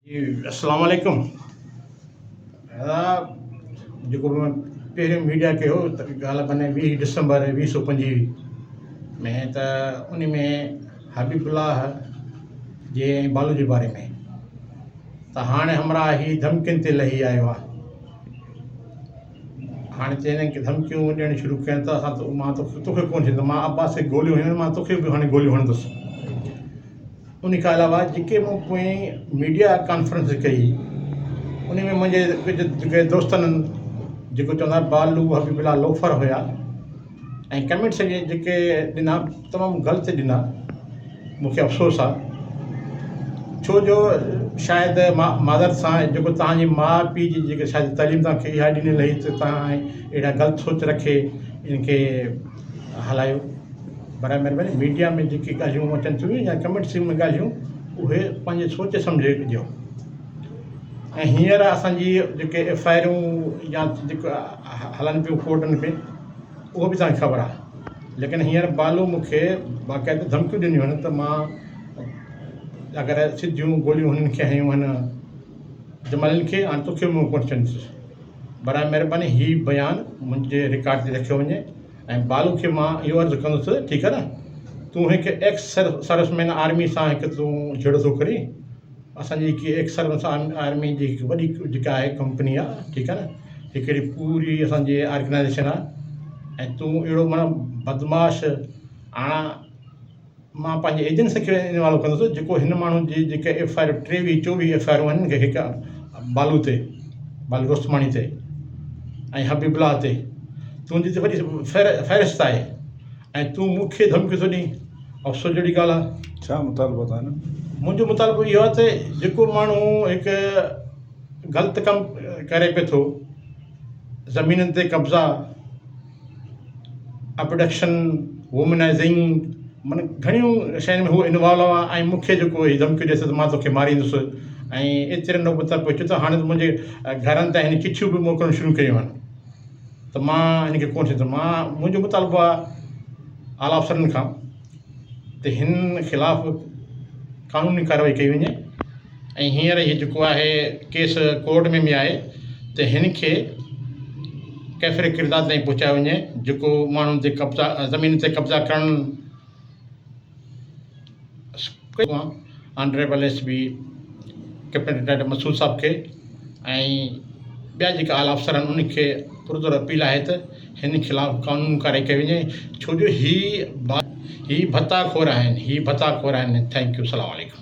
جي اسلام عليڪم دادا جيڪو به پهريون ميڊيا ڪيو ته ڳالهه بني 20 ڊسمبر 2025 ۾ ته ان ۾ حبيب الله جي ۽ بالو جي باري ۾ ته هاڻي همراهه هي ڌمڪين تي لهي آيو آهي هاڻي چئن کي ڌمڪيون ڏيڻ شروع ڪين ته اسان مان توکي ڪونه ڇڏيندس مان عباس کي گوليون هنيون مان توکي به هاڻي گوليون هڻندس ان کان علاوه جيڪي مون پوئين ميڊيا ڪانفرنس ڪئي ان ۾ منهنجي ڪجهه جيڪي دوستن جيڪو چوندا بالو حبيب الله لوفر هيا ۽ ڪمينٽس جيڪي ڏنا تمام غلط ڏنا مونکي افسوس آ ڇو جو شايد معذرت سان جيڪو توهان جي ماء پيء جي جيڪي شايد تعليم توهان کي اها ڏنل هئي ته توهان اهڙا غلط سوچ رکي ان کي هلايو براء مهرباني ميڊيا ۾ جيڪي ڳالهيون اچن ٿيون يا ڪمينٽس ۾ ڳالهيون اهي پنهنجي سوچ سمجهي ڏيو ۽ هينئر اسانجي جيڪي ايف I آرون يا جيڪو هلن پيون ڪورٽن ۾ اهو به توهان کي خبر آهي ليڪن هينئر بالو مونکي باقاعده ڌمڪيون ڏنيون آهن ته مان اگر سڌيون گوليون هنن کي هنيون آهن جمالين کي هاڻي توکي مون ڪونه ڇڏيندس براء مهرباني هي بيان منهنجي رڪارڊ تي رکيو وڃي ۽ بالو کي مان اهو عرض ڪندس ٺيڪ آهي نه تون هڪ ايڪس سروس مين آرمي سان هڪ تون جهيڙو ٿو ڪرين اسان جي هڪ ايڪس سروس آرمي جي هڪ وڏي جيڪا آهي ڪمپني آهي ٺيڪ آهي نه هڪڙي پوري اسان جي آرگنائيزيشن آهي ۽ تون اهڙو معنيٰ بدمعاش آڻا مان پنهنجي ايجنسي کي انوالو ڪندس جيڪو هن ماڻهو جي جيڪي F I R 23 24 F I آرون آهن هڪ بالو تي بالو رستماڻي تي ۽ حبيب الله تي تنهنجي ته وڏي فهرست آهي ۽ تون مون کي ڌمڪي ٿو ڏين افسوس جهڙي ڳالهه آهي. ڇا مطالبو اٿا نه؟ منهنجو مطالبو اهو آهي ته جيڪو ماڻهو هڪ غلط ڪم ڪري پئي ٿو زمينن تي قبضا اپڊڪشن، وومنائزنگ معنيٰ گهڻيون شين ۾ هو انوالو آهي ۽ مون کي جيڪو هي ڌمڪيون ڏئي ٿو ته مان توکي ماريندس ۽ ايتري نوبت تائين پهچيو ته هاڻي ته منهنجي گهرن تائين هن چٺيون به موڪلڻ شروع ڪيون آهن ته مان هن کي ڪونه ڇڏيندس مان منهنجو مطالبو آهي اعليٰ افسرن کان ته هن خلاف قانوني ڪارروائي ڪئي وڃي ۽ هينئر هي جيڪو آهي ڪيس ڪورٽ ۾ به آهي ته هن کي ڪيفر ڪردار تائين پهچايو وڃي جيڪو ماڻهن تي قبضا زمين تي قبضا ڪرڻ honourable S P captain retired Masood صاحب کي ۽ ٻيا جيڪا اعليٰ افسر آهن انهن کي پرزور اپيل آهي ته هن خلاف قانون ڪارروائي ڪئي وڃي ڇو جو هي هي ڀتا خور آهن هي ڀتا خور آهن thank you سلام عليڪم.